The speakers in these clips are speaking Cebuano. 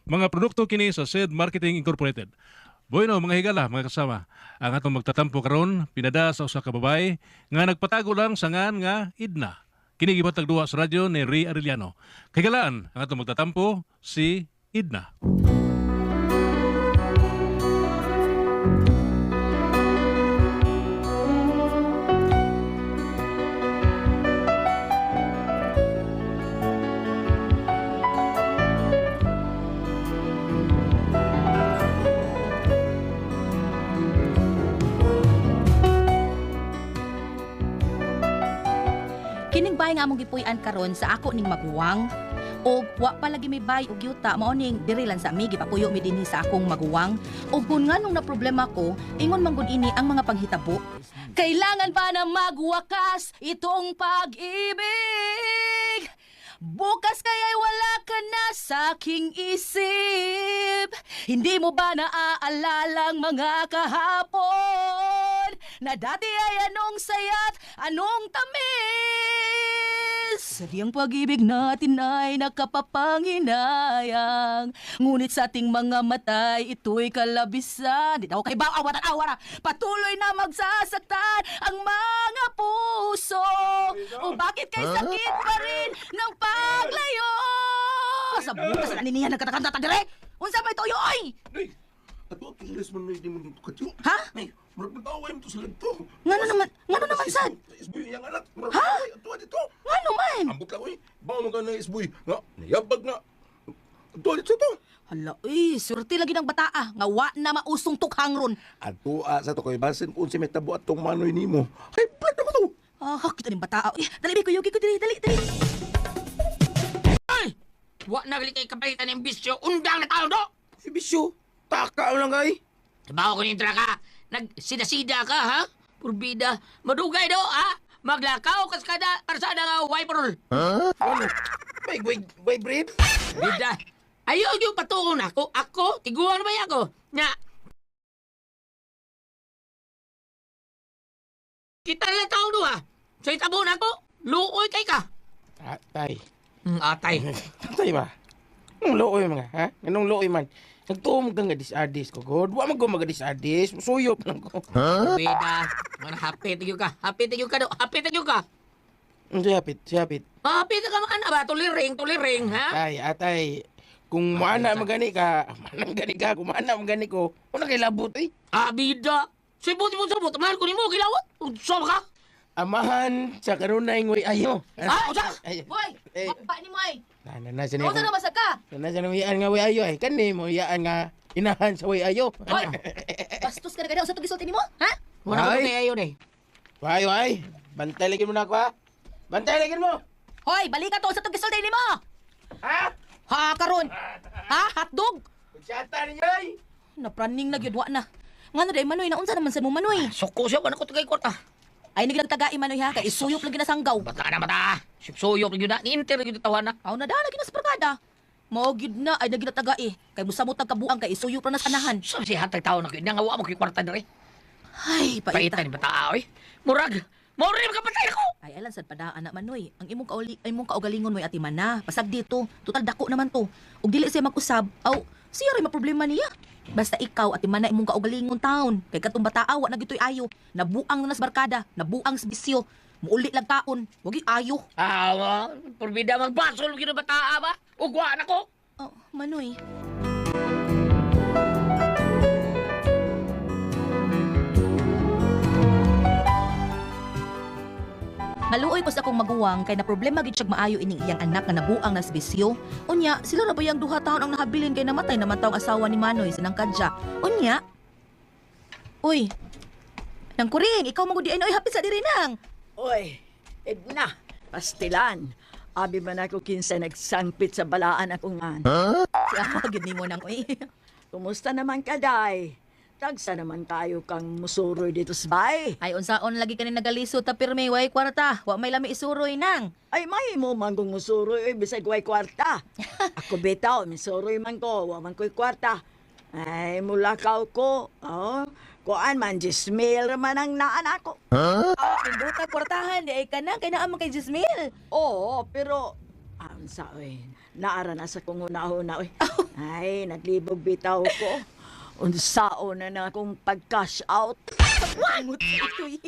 Mga produkto kini sa Sid Marketing Incorporated. Bueno, mga higala, mga kasama, ang atong magtatampo karon pinada sa usa ka babae nga nagpatago lang sa ngan nga Idna. Kini gibatag duwa sa radyo ni Ray Arellano. Kahigalaan, ang atong magtatampo si Idna. Kining bay nga among gipuy-an karon sa ako ning maguwang og wa pa lagi may bay og yuta mao ning diri lang sa mi gipapuyo mi dinhi sa akong maguwang og kun nganong na problema ko ingon man gud ini ang mga panghitabo. Kailangan pa na magwakas itong pag-ibig. Bukas kaya'y wala ka na sa aking isip. Hindi mo ba naaalala ang mga kahapon na dati ay anong sayat, anong tamis? Sadyang pag-ibig natin ay nakapapanginayang, ngunit sa ating mga matay ito'y kalabisan. Di daw kay baw, awat at awara. Patuloy na magsasaktan ang mga puso. O bakit kay sakit pa rin ng paglayo? Sa bukas na niniyan nagkatakanta ta dire. Unsa may tuyo oy? Nay, ato ang English man di mo dito kadyo. Ha? Nay, murag magaway mo to sa lagto. Ngano naman sad? Isboy iyang anak. Murag magaway ato dito. Ngano man? Ambot lang oy. Bawo man ka na isboy. Nga, niyabag na. Ato dito to. Hala, eh, surti lagi ng bataa nga wa na mausong tukhang ron. Ato sa to kay basin kung si may tabo atong manoy nimo. Ay, blood na ba to? Ah, kita ning bataa. Eh, dali bi kuyugi ko dali, dali, dali. Ay! Wa na gali kay kapalitan ng bisyo, undang na tao do! Si bisyo. Taka lang kay. Trabaho ko nintra ka, nagsida-sida ka ha? Purbida, madugay do ha? Maglakaw kas kada karsada nga wiperol. Ano? Bay, bay, bay, brave. Bida, ayaw yung patuon ako, ako, tiguan ba ako? Nga, kita na lang tao do ha? Sa itabon ako, luoy kay ka. Atay. Atay. Atay ba? Anong looy mga, ha? Anong looy man? Nagtuo mo kang nga disadis ko, God. Wa man ko maga disadis. Suyop lang ko. Bida, mga hapit tayo ka, hapit tayo ka do, hapit tayo ka. Si hapit, si hapit. Hapit ka man ba, tuliring, tuliring, ha? Atay, atay. Kung maana magani ka, manang gani ka, kung maana magani ko, una kay labot eh. Ah, bida. Sibot mo sabot, mahal ko nimo gilawat. Unsa ka? Amahan sa kanunay ngoy ayo. Ah, unsa? Ay, Hoy, Eh. pa ni mo ay. na na na siya Unsa na basa ka? Na siya nang nga way ayo ay kani mo iyaan nga inahan sa way ayo. Hoy. Bastos ka na gani unsa to gisulti nimo? Ha? Wala ko Ay. kay ayo day. Way way, bantay lagi mo na ako ha. Bantay lagi mo. Hoy, balikan to unsa to gisulti nimo? Ha? Ha karon. Ha, hotdog. Kutsata ninyo ay. Napraning na gyud wa na. Ngano day manoy na unsa naman sa mo manoy? Suko siya wala ko tagay kwarta. Ay nagtagay manoy ha kay isuyop lang ginasanggaw. Bata na bata. Suyop gyud na, ni-enter gyud tawa na. Aw na dala ginas barkada. Mao gyud na ay naginatagay kay musamot ang kabuang kay isuyop ra na sa anahan. Sa si hatag tawo na gyud nga wa mo kay kwarta diri. Ay, paita. Paita ni bata oy. Murag, murag makapatay ako. Ay alan sad padaan na manoy. Ang imong kauli ay imong kaugalingon mo'y atiman na. Pasag dito, total dako naman to. Ug dili siya mag-usab, aw siya ray maproblema niya. Basta ikaw atiman na imong kaugalingon taon. Kay katong bataa wa na gitoy ayo. Nabuang na nas barkada, nabuang sa bisyo. Muuli lang taon, wagi ayo. Ah, purbida magbasol gyud bata ba? Ugwa na ko. Oh, Manoy. Maluoy ko sa akong maguwang kay na problema gid siyag maayo ining iyang anak nga nabuang nas bisyo. Unya, sila ra ba yang duha taon ang nahabilin kay namatay naman taong asawa ni Manoy sinang kadya. Unya. Uy. Nang kuring, ikaw man gud di ay noy hapit sa diri nang. Oy, Edna, pastilan. Abi man ako kinsa nagsangpit sa balaan akong man. Siya gid nimo nang uy. Kumusta naman ka, day? Tagsa naman tayo kang musuroy dito sa bay. Ay unsaon lagi kani nagalisod ta pirmi way kwarta, wa may lami isuroy nang. Ay, may mo man kong musuroy, oy, bisag way kwarta. Ako bitaw, misuroy man ko, wa man ko'y kwarta. Ay, mulakaw ko. Oh, kuan man, jismil man ang naan ako. Ah, pindota kwartahan di ay kanang kay naa man kay Jismil. Oo, pero, sa oy, Naara na sa kong una-una, oy. Ay, naglibog bitaw ko. Unsao na na akong pag-cash out. What? Itoy.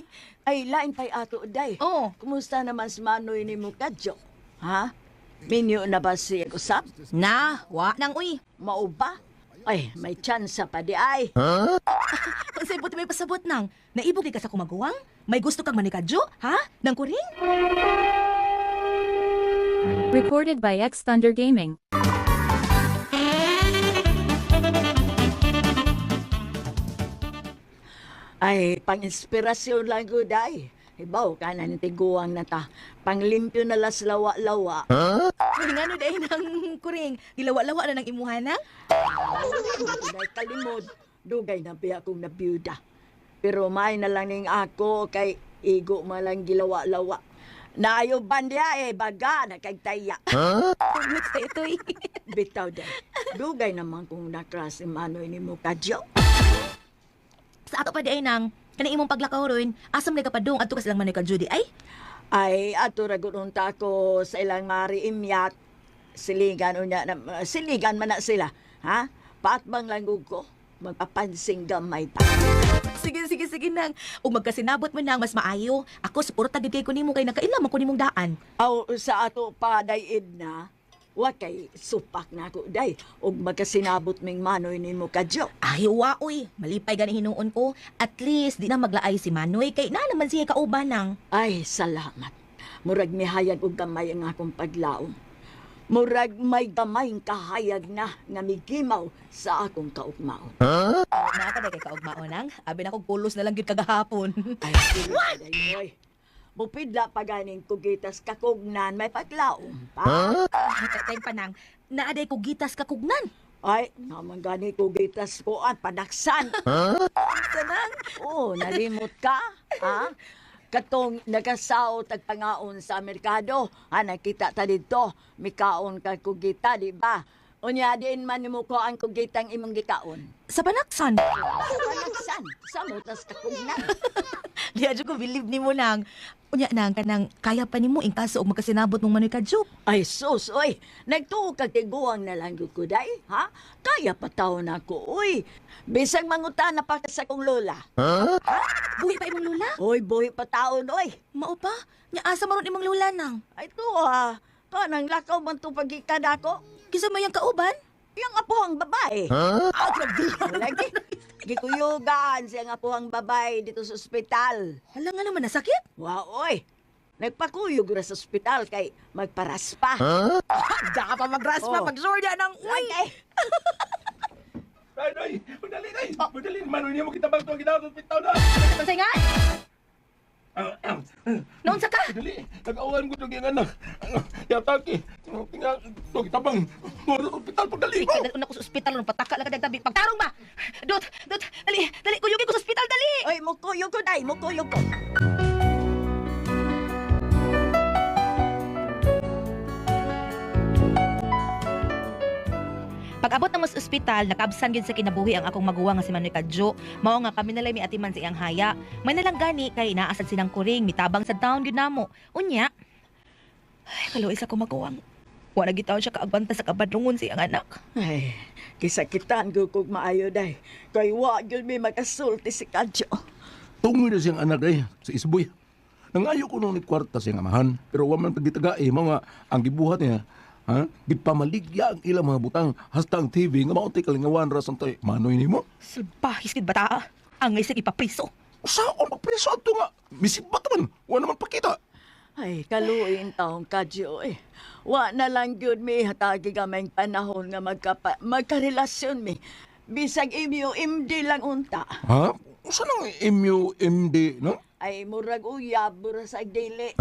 Ay, lain pa'y ato, day. Oo. Kumusta naman si Manoy ni Mukadjo? Ha? Minyo na ba siya usap? Na, wa nang uy. Mao ba? Ay, may chance pa di ay. Unsay buti may pasabot nang? Naibog di ka sa kumaguwang? May gusto kang manikadyo? Ha? Nang kuring? Recorded by X Thunder Gaming. Ay, pang-inspirasyon lang ko, day. Ibaw ka na ni tiguang na ta. Panglimpyo na las lawa-lawa. Uy, ngano day nang kuring? Gilawa-lawa na nang imuha nang? Day kalimod. Dugay na biya kong nabiyuda. Pero may na lang ning ako kay igo malang gilawa-lawa. Naayo bandya eh, baga, nakagtaya. Tugmit sa itoy. Bitaw day. Dugay naman kung nakras si Manoy ni Mukadjo. Sa ato pa di ay nang, kanang imong paglakaw ron, asam na kapadung adto ka silang manikadyo di ay? Ay, ato ra gud unta ko sa ilang mari imyat. Siligan unya na, siligan man na sila. Ha? Paatbang lang gud ko. Magpapansing gamay ta. Sige, sige, sige nang. Ug magkasinabot mo nang mas maayo. Ako suporta gid kay ko nimo kay nakaila man ko nimong daan. Aw, sa ato pa day na. Wa kay supak na ako day. Ug magkasinabot ming Manoy ni Mukadjo. Ay, wa oy, malipay gani hinuon ko. At least di na maglaay si Manoy kay na naman siya kauban nang. Ay, salamat. Murag mihayag og gamay ang akong paglaom. Murag may gamay kahayag na nga migimaw sa akong kaugmaon. Naa ka kay kaugmaon nang. Abi na ko pulos na lang gyud kagahapon. Ay, what? Ay, oy. Mupidla pa ganing kugitas kakugnan, may paglaom pa. Tay pa nang. Naaday ko gitas kakugnan. Ay, naman gani kugitas ko at panaksan. Tanang. Oo, nalimot ka, ha? Katong nagasaot ag pangaon sa merkado, ha, nakita ta dito, mikaon ka kugita, di ba? Unya, diin man nimo ko ang kugitang imong gikaon. Sa panaksan. Sa panaksan, sa mutas kakugnan. Di adyo ko believe nimo nang. Unya nang kanang kaya pa nimo in kaso og magkasinabot mong Manoy kadyo. Ay, sus, oy, nagtuo ka tiguang na lang gud ko, day, ha? Kaya pa taon ako, oy. Bisag mangutan na pa ka sa kong lola. Buhi pa imong lola. Oy, buhi pa taon, oy. Mao pa? Nya asa maron imong lola nang? Ay, to, ah, kanang lakaw man to pagikan ako. Kinsa may ang kauban? Yang apuhang babae. Ah, grabe. Lagi. Gikuyugan siya nga po ang babae dito sa ospital. Hala nga naman nasakit. Wow, oy. Nagpakuyog ra sa ospital kay magparaspa. Da pa magraspa Oh. pag sure nang uy. Lagi. Day, day! Madali, day! Madali! Manoy niya mo kita bang tuwang kita sa ospital na! Unsay nga? Noon sa ka? Dali! Nag-awan ko itong anak! Yataki! Tingnan! Ito kita bang! Tuwang sa ospital pagdali ko! Ikaw na ko sa ospital nung pataka lang ka tabi. Pagtarong ba? Dot, dot, dali, dali, kuyugin ko sa ospital, dali. Oy, mukuyog ko day, mukuyog ko. Pag-abot na mo sa ospital, nakaabsan gyud sa kinabuhi ang akong maguwang nga si Manoy Kadjo. Mao nga kami nalay miatiman sa iyang haya. May nalang gani kay naasad silang kuring, mitabang sa town gyud namo. Unya, ay kaluoy sa akong maguwang. Wa na gitawon siya kaagwanta sa kabadlungon sa iyang anak. Ay, kisakitan ko kog maayo day. Kay wa gyud mi makasulti si Kadyo. Tungoy na siyang anak eh, sa isboy. Nangayo ko nung ni kwarta siyang amahan, pero wa man pagitaga eh, mga ang gibuhat niya, ha? Gipamaligya ang ilang mga butang hasta ang TV nga maunti kalingawan ra sa tay. Manoy nimo. Salbahis gid bata. Angay sa ipapriso. Usaon magpreso adto nga. Misibat man, wa naman pakita. Ay, kaluin taong Kadyo eh. Wa na lang gyud mi hatagi gamay panahon nga magkarelasyon mi. Bisag imyo imdi lang unta. Ha? Usa nang MUMD, no? Ay, murag uyab, murag sa dili.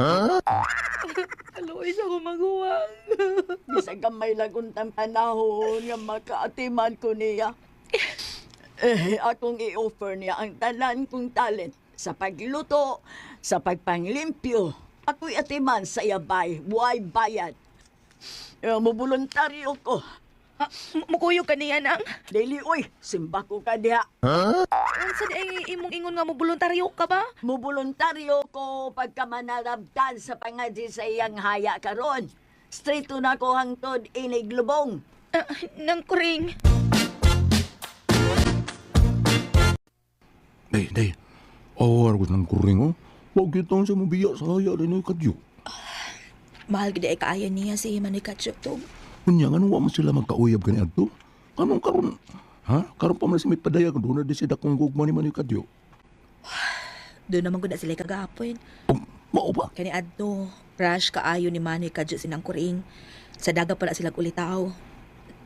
Kaluoy sa akong maguwang. Bisag gamay lang untang panahon nga makaatiman ko niya. Eh, akong i-offer niya ang tanan kong talent sa pagluto, sa pagpanglimpyo. Ako'y atiman sa yabay, buhay bayad. Eh, muboluntaryo ko. Ah, mukuyog ka niya nang. Dili, oy, simba ko ka diha. Unsa di ay imong ingon nga mo voluntaryo ka ba? Muboluntaryo ko pagka manarabtan sa pangadji sa iyang haya karon. Straight na ko hangtod inig lubong. Ah, nang kuring. Day, day. Oh, argos ng kuring, oh. Wag kita sa mabiya sa haya rin ay kadyo. Mahal gid ay kaayo niya si Manoy Kadyo to. Unya, nga nung wa man sila magkauyab kani adto? Anong karon? Ha? Karon pa man si may padayag, doon na di siya dakong gugma ni Manoy Kadyo. Doon naman gud na sila kagahapon. Oh, mao ba? Kani adto, rush kaayo ni Manoy Kadyo sinang kuring. Sa daga pala sila ulitaw.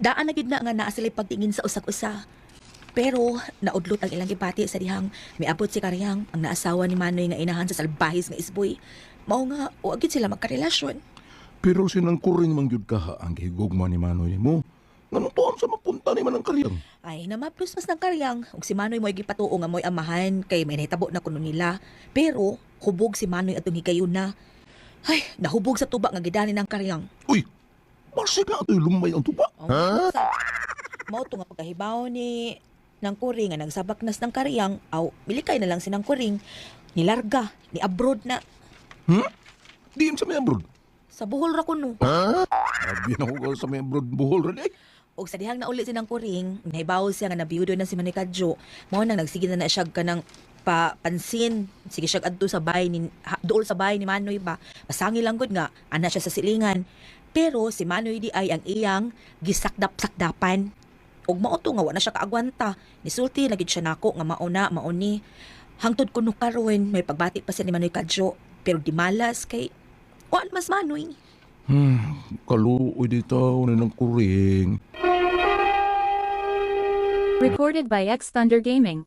Daan na gid na nga naa sila pagtingin sa usag-usa. Pero naudlot ang ilang gibati sa dihang miabot si Karyang ang naasawa ni Manoy nga inahan sa salbahis nga isboy. Mao nga wa gid sila magkarelasyon. Pero sinang kuring man gyud kaha ang gihigugma ni Manoy mo. Nganong tuon sa mapunta ni Manang Karyang? Ay, namaplos mas ng karyang. Ug si Manoy mo'y gipatuo nga mo'y amahan kay may nahitabo na kuno nila. Pero hubog si Manoy atong higayon na. Ay, nahubog sa tuba nga gidani ng karyang. Uy, basig na ito'y lumay ang tuba. Oh, ha? Mao to nga pagkahibaw ni ng kuring nga nagsabaknas ng karyang, aw, milikay na lang si ng kuring. Nilarga, ni abroad na. Hmm? Diin sa may abroad. Sa Bohol ra kuno. Abi na ko sa may abroad buhol rin eh. Og sa dihang nauli si ng kuring, nahibaw siya nga nabiyudo na si Manoy Kadyo. Mao nang nagsige na na siya kanang pa pansin. Sige siya adto sa bahay ni ha, duol sa bahay ni Manoy ba. Pasangi lang gud nga ana siya sa silingan. Pero si Manoy di ay ang iyang gisakdap-sakdapan. Ug mao to nga wa na siya kaagwanta. Nisulti na gid siya nako nga mao na mao ni. Hangtod kuno karon may pagbati pa siya ni Manoy Kadyo, pero di malas kay wa mas Manoy. Kaluoy dito ni ng kuring. Recorded by X Thunder Gaming.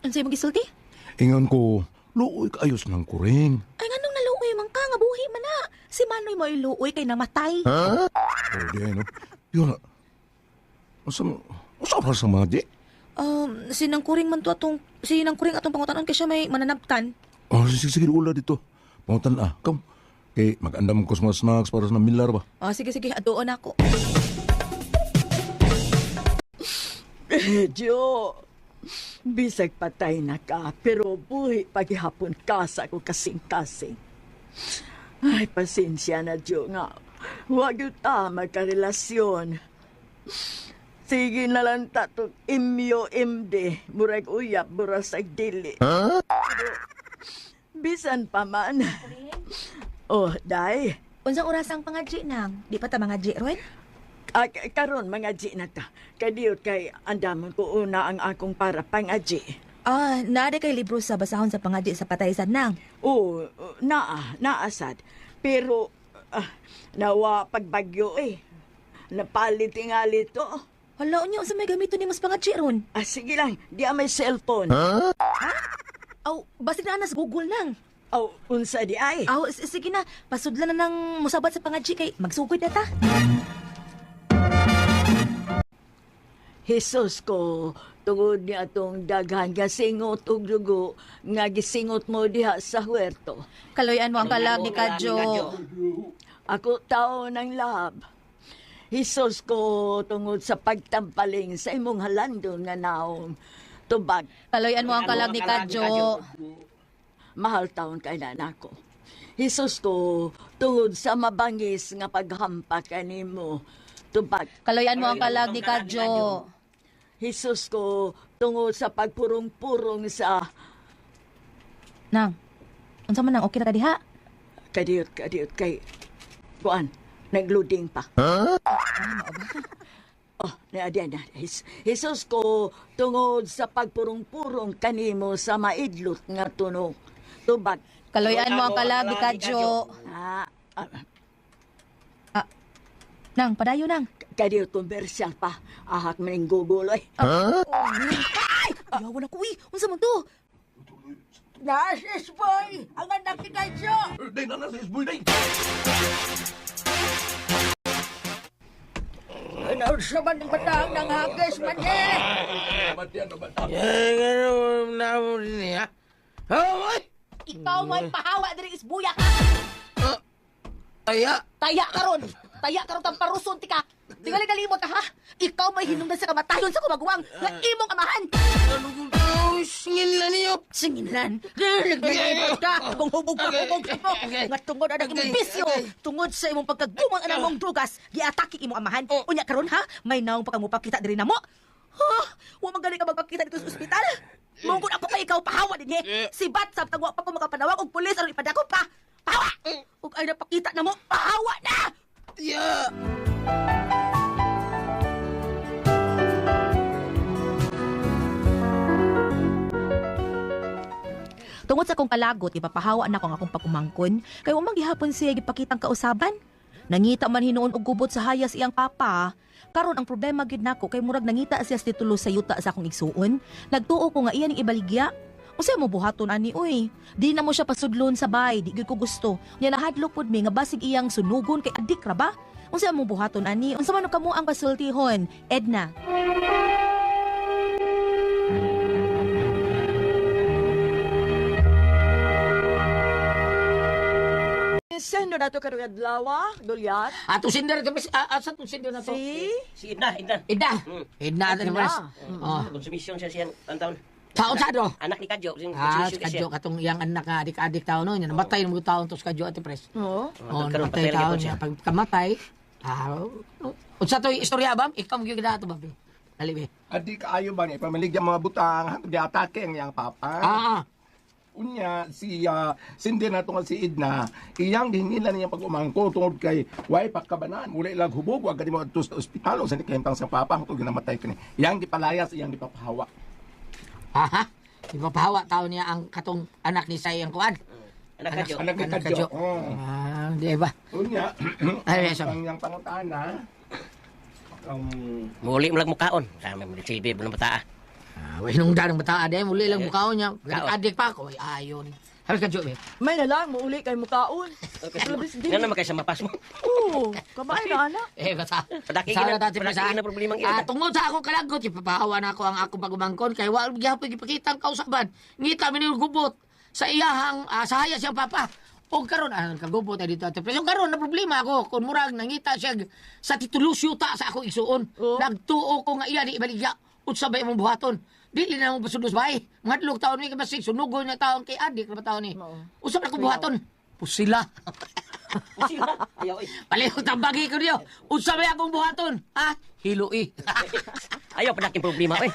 Unsay mo gisulti? Ingon ko, luoy kaayos ng kuring. Ay, nganong naluoy man ka, nga buhi man na. Si Manoy mo iluoy kay namatay. Oh, di ay, no? Yun na. Asa, asa pa sa mga di? Sinangkuring man to atong, sinangkuring atong pangutanon kay siya may mananabtan. Oh, sige, sige, ula dito. Pangutan ah, kam. Kay mag-andam ko sa mga snacks para sa namilar ba? Oh, sige, sige, adoon ako. Diyo, bisag patay na ka, pero buhi paghihapon ka sa ako kasing-kasing. Ay, pasensya na, Diyo nga. Huwag yun ta magkarelasyon. Sige na lang ta to imyo imde, murag uyap, burasag dili. Pero, bisan pa man. Oh, day. Unsang oras ang pangadji nang? Di pa ta mangadji ron? Ah, karon mga G na ta. Kadiyot kay andamon ko una ang akong para pangadji. Ah, naade kay libro sa basahon sa pangadji sa pataysan nang. Oo, naa, naasad. Pero, nawa pagbagyo eh. Napalit tingali to. Hala, unya unsa may gamito nimo sa pangadji ron? Ah, sige lang, di may cellphone. Aw, basig na anas Google nang. Aw, unsa di ay. Aw, sige na, pasudlan na ng musabat sa pangadji kay magsugod na ta. Jesus ko, tungod ni atong daghan nga singot ug dugo nga gisingot mo diha sa huerto. Kaloyan mo ang kalag ni Kadyo. Ako tao ng lahab. Jesus ko, tungod sa pagtampaling sa imong halandon nga naong tubag. Kaloyan mo ang kalag ni Kadyo. Mahal taon kay nako. Jesus ko, tungod sa mabangis nga paghampa kanimo, tubag. Kaloyan mo ang kalag ni Kadyo. Jesus ko, tungod sa pagpurong-purong sa Nang, unsa man nang okay ra ka diha? kadiyot, kadiyot kay kuan, nagluding pa. Oh, na na. Jesus ko, tungod sa pagpurong-purong kanimo sa maidlot nga tunog, tubag. Kaloyan mo ang kalag ni Kadyo. Ah, ah, Nang, padayo nang. kadiyot commercial pa. Ahak maning Google oy. Ay! Ayaw na ko, uy. Unsa man to? Nasis boy, ang anak ni Kadyo. Day, na sa isboy, day! Ano man ang batang nang hagis man eh? Eh, gano'n na mo rin niya. Oh, ay! Ikaw may pahawa diri isbuya ka. Taya! Taya karon. Taya karon tang paruson ti ka. Tingali kalimot ka ha. Ikaw may hinungdan sa kamatayon sa kumaguwang nga imong amahan. Ano kung tao? Singin lang niyo. Singilan. Nagdalibot ka. Kung hubog pa hubog mo. Nga tungod ang imong bisyo. Tungod sa imong pagkagumang anang mong drugas, giatake imong amahan. Unya karon ha, may naong pa kang mupakita diri namo. Ha? Wa man gani ka magpakita dito sa ospital. Mungkod ako pa ikaw pahawa dinhi. Sibat sa tagwa pa ko makapanawag og pulis aron ipadako pa. Pahawa. Ug ay napakita namo, pahawa na. Tiya. Tungod sa akong kalagot, ipapahawa na ko ang akong pag-umangkon. Kay umang gihapon siya gipakitang kausaban. Nangita man hinuon og gubot sa hayas iyang papa. Karon ang problema gid nako kay murag nangita siya sa titulo sa yuta sa akong igsuon. Nagtuo ko nga iya ning ibaligya. Unsa mo buhaton ani oy? Di na mo siya pasudlon sa bay, di gyud ko gusto. Nya nahadlok pud mi nga basig iyang sunugon kay adik ra ba? Unsa mo buhaton ani? Unsa man kamo ang kasultihon? Edna. Sendo na to karong adlaw, Gulyat. Ato sinder ito, asa itong sinder na to? Si Si Edna, Edna. Edna. Edna, ito Edna. pres. Oh. Konsumisyon siya siyang ang taon. Taon sa do? Anak ni Kadyo. Sing Ah, konsumisyon si Kadyo, katong iyang anak nga adik-adik tao no, nya namatay ng mga taon to sa Kadyo ate pres. Oo. Oh, karon namatay patay taon lagi siya. po Pag kamatay, unsa to istorya bam? Ikaw mo gyud ato bam. Dali be. Adi kaayo ba niya pamaligya mga butang hantod giatake ang iyang papa. Ah, ah. Unya si sindi na nga si Edna, iyang gihingilan niyang pag-umangko tungod kay way pagkabanaan, mula ilang hubog wa gani mo adto sa ospital o sa nikahimtang sa papa hantod ginamatay kani. Iyang gipalayas, iyang gipapahawa. Aha. Ipapahawa taon niya ang katong anak ni Say ang kuan. Anak Kadyo. Anak ni Kadyo. Oh. Ah, di ba? Unya, Ay, sorry. ang iyang pangutana, Muli mo lang mukaon. Sa may silbi mo ng bata. Ah, way nung danong bata ade, muli lang mukaon niya. Kaon. Adik pa ako, ay ayon. Halos Kadyo be. May na lang, muuli kay mukaon. Labis din. Nga naman kay sa mapas mo. Oo, kamay na anak. Eh, basta. Padaki Sana na- dati padaki pa na problemang ina. Ah, tungod sa akong kalagot, ipapahawa na ako ang akong pagumangkon kay wa gihapon gipakita ang kausaban. Ngita mi ni gubot sa iyahang sa haya siyang papa. Og karon kagubot ay dito ate. Pero karon na problema ako kun murag nangita siya sa titulo yuta sa akong igsuon. Oh. Nagtuo ko nga iya di ibaligya. Unsa ba imong buhaton? Dili na mo pasudlos bay. Ngadlok taon ni basig sunugon na taon kay adik na ba taon ni. Oo. Unsa ba akong buhaton? Pusila. Pusila. Ayaw eh. Palihog tambagi ko niyo. Unsa may akong buhaton? Ha? Hiloi. Ayaw padaking problema eh.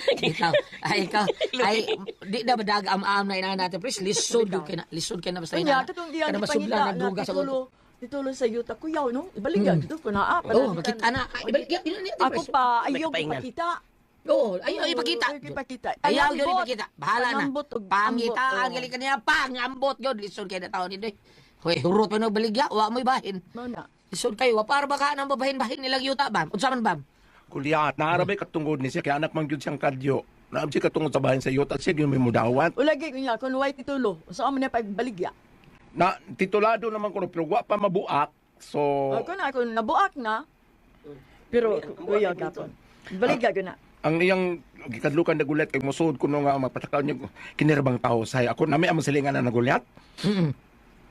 Ikaw, ay ikaw, ay di na badag am-am na inana natin. Please, lisod yung kina, lisod kina basta Unya, inana. katong iyang Kana masudlan gipangita ang na druga sa titulo, titulo sa yuta kuyaw, no? Ibaligya dito ko na. Ah, Oh, makita na. Ay, ibalik yan, yun, yun, Ako please. pa, May ayaw kapaingan. ipakita. Oo, ayaw ipakita. Ayaw ipakita. Ayaw Ay, yun ambot. ipakita. Bahala na. Panambot og Pangitaan, ambot, oh. gali kaniya, pangambot yun. Lisod kaya na taon nito. Hoy, hurot pa nung baligya, wa mo'y bahin. Mao na. Lisod kayo, wa para baka nang babahin-bahin nilang yuta, bam. Unsa man, bam? Kulyat, naarabay katungod ni siya, kaya anak man gyud siyang kadyo. Naab siya katungod sa bahin sa yuta, siya gyud may mudawat. Ulagi unya kun way titulo, unsa man na pagbaligya? Na, titulado naman ko, pero wa pa mabuak. So, Ako na ako nabuak na. Pero kuya gapon. Baligya gyud na. Ang iyang gikadlukan na gulat kay mosud kuno nga mapatakaw niya kinirabang tao say ako nami ang silingan na nagulat.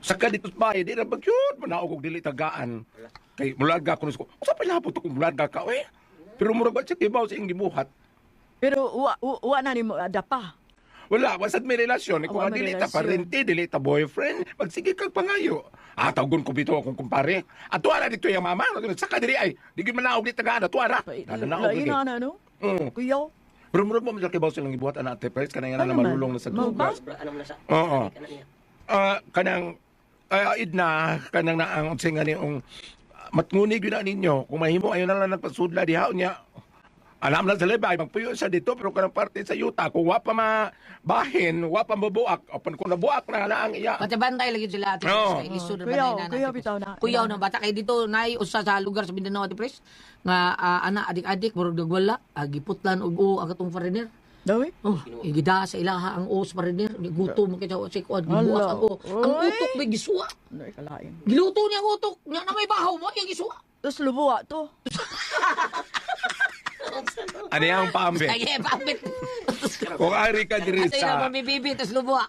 Saka dito sa bahay di ra ba cute manaog og dili tagaan. Kay mulaga kuno ko. Usa pa lapot kung mulaga ka eh. Pero murag ba siya kibaw sa iyang gibuhat. Pero wa wa, wa na nimo ada pa. Wala, wasad may relasyon. Kung Wa may dili ta relasyon. parente, dili ta boyfriend, magsige kag pangayo. Ah, tawgon ko bitaw akong kumpare. Ato ara dito yung mama. Saka diri ay, di gyud manaog di tagaan ato ara. Nananaog Lain lagi. na na no. Kuya. Pero murag mo man kibaw silang gibuhat ana ate Pres kanang Ano na man? malulong na sa Mao ba? drugas. Ano man sa? Oo. Ano niya? Ah, kanang idna kanang naang unsa nga ni ong matnguni gyud na ninyo kung mahimo ayo na lang nagpasudla diha unya. Alam na sa lebay magpuyo siya dito pero kanang parte sa yuta kung wa pa mabahin, wa pa mabuak, apan kung nabuak na na ang iya. Pati bantay lagi sila ate Pres. Oo. Kay lisod na Kuyaw, bantay na kuyaw ate Pres. bitaw na. Kuyaw na bata kay dito nay usa sa lugar sa Mindanao ate Pres nga ana adik-adik murag nagwala giputlan og o ang katong foreigner. Dawi? Oh, igida sa ilaha ang o sa foreigner, gutom man kay sa kuan gibuak ang o. Ang Oy. utok may gisuwa. Ano ikalain. Giluto niya ang utok, nya na may bahaw mo yung gisuwa. Tapos lubuwa to. Ano yang paambi? Ay, eh, pambit. Kung ari ka diri Ate sa na mabibibi tas lubuwa.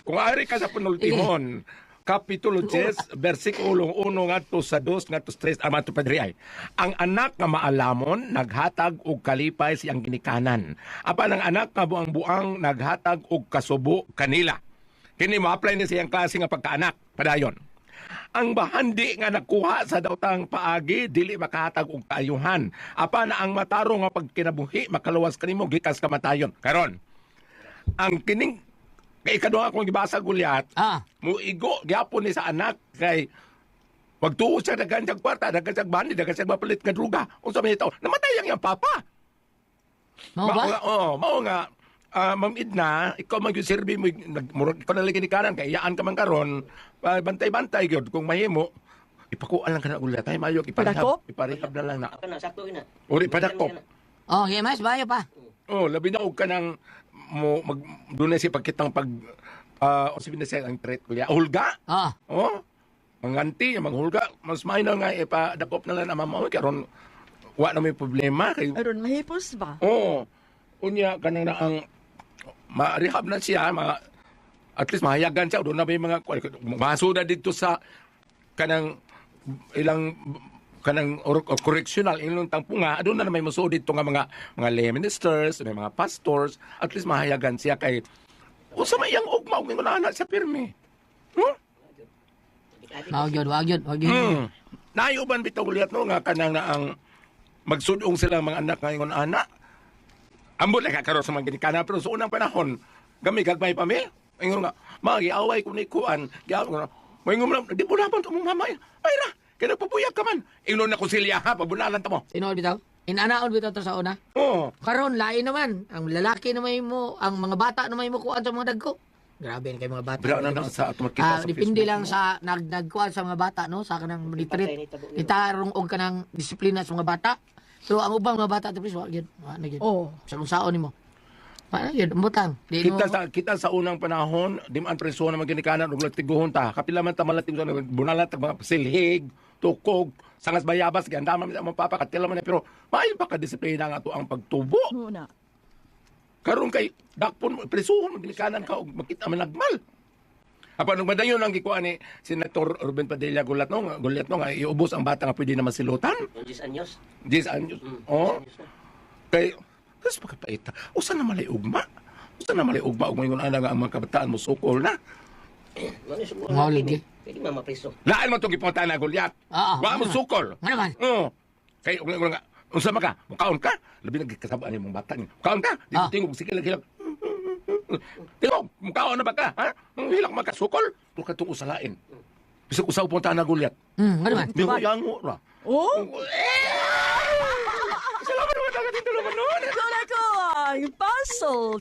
kung ari ka sa panultihon, Kapitulo 10, versikulo 1 ngadto sa 2 ngadto sa 3 ang pa diri ay. Ang anak nga maalamon naghatag og kalipay siyang ginikanan. Apan ang anak nga buang-buang naghatag og kasubo kanila. Kini mo-apply ni siyang klase nga pagkaanak padayon. Ang bahandi nga nakuha sa daotang paagi dili makahatag og kaayuhan. Apan ang matarong nga pagkinabuhi makaluwas kanimo gikas kamatayon. Karon, ang kining kay ikaduha akong gibasa Gulyat, muigo gyapon ni sa anak kay wag tuo siya daghan siyang kwarta, daghan siyang bandi, daghan siyang mapalit nga druga. Unsa man ito? Namatay ang iyang papa. Mao ba? Mao nga, oo, mao nga Ma'am Edna, ikaw man gyud serbi mo murag ikaw na lagi ni kanan kay iyaan ka man karon, bantay-bantay gyud kung mahimo. Ipakuan lang ka na ulit. Ay mayo iparehab, Padakop? iparehab na lang na. Ako na, sakto na. Uri padakop. Oh, okay, mas bayo pa. Oh, labi na og kanang mo mag dunay siya pagkitang pag o sabi na siya ang threat ko hulga. Oh. Manganti, manghulga, mas may na nga ipadakop na lang ang mama karon wa na may problema kay Aron mahipos ba? Oo. Unya kanang na ang ma-rehab na siya, ma, at least mahayagan siya doon na may mga masuda dito sa kanang ilang kanang or correctional ilang tangpunga doon na may masuod dito nga mga mga lay ministers, may mga pastors, at least mahayagan siya kay unsa may iyang ugma og ingon ana siya pirmi. Huh? Mao gyud, wa gyud, wa gyud. Naayuban bitaw ulit no nga kanang na ang magsudong sila mga anak nga ingon ana. Ambot lang karon sa mga ginikana pero sa unang panahon gami gagmay pa mi. Ingon nga magiaway ko ni kuan, giaway ko na. Moingon man di bunapan to mong mama. Ay ra, kay nagpupuyag ka man. Ingon na ko silya ha, pabunalan ta mo. Tinuod bitaw. Inanaon bitaw to sa una. Oo. Karon lain naman, ang lalaki na may mo, ang mga bata na may mo kuan sa mga dagko. Grabe kay mga bata. Bra na lang sa ato makita sa Depende Facebook, lang no? sa nagkuan sa mga bata no, sa kanang retreat. Itarong og kanang disiplina sa mga bata. Pero ang ubang mga bata tapos wa gyud, wa na gyud. Oh. Sa kung saon nimo. Wa na gyud, butang. Di Kita mo sa kita sa unang panahon, di man preso na maginikanan og latiguhon ta. Kapila man ta malatig sa bunalat ta mga silhig, tukog, sangas bayabas ganda man sa among papa katila man na, pero maayo pa ka disiplina nga ato ang pagtubo. Muna. Karon kay dakpon mo presuhon maginikanan ka og makita man nagmal. Apan ug madayon ang gikuan ni Senator Ruben Padilla gulat no, gulat no nga iubos ang bata nga pwede na masilutan. Yung 10 anyos. 10 anyos. Oh. Kay tas pagkapaita. Usa na malay ugma. Usa na malay ugma ug moingon ana nga ang mga kabataan mo sukol na. Mao lagi. Pwede mama preso. Lain mo itong gipunta na Goliath. Wa mo sukol. Ano man? Oo. Kay ug nga unsa man ka? Mukaon ka? Labi na gikasabaan imong bata ni. Mukaon ka? Di tingog sige lang hilak. Tingog, mukaon na ba ka? Ha? Hilak man ka sukol. Pero katong usalain. Bisag usaw punta na Goliath. Ano man? Di ko yango ra. Oh? Salamat naman agad dito naman noon. Ikaw na ko ang puzzle.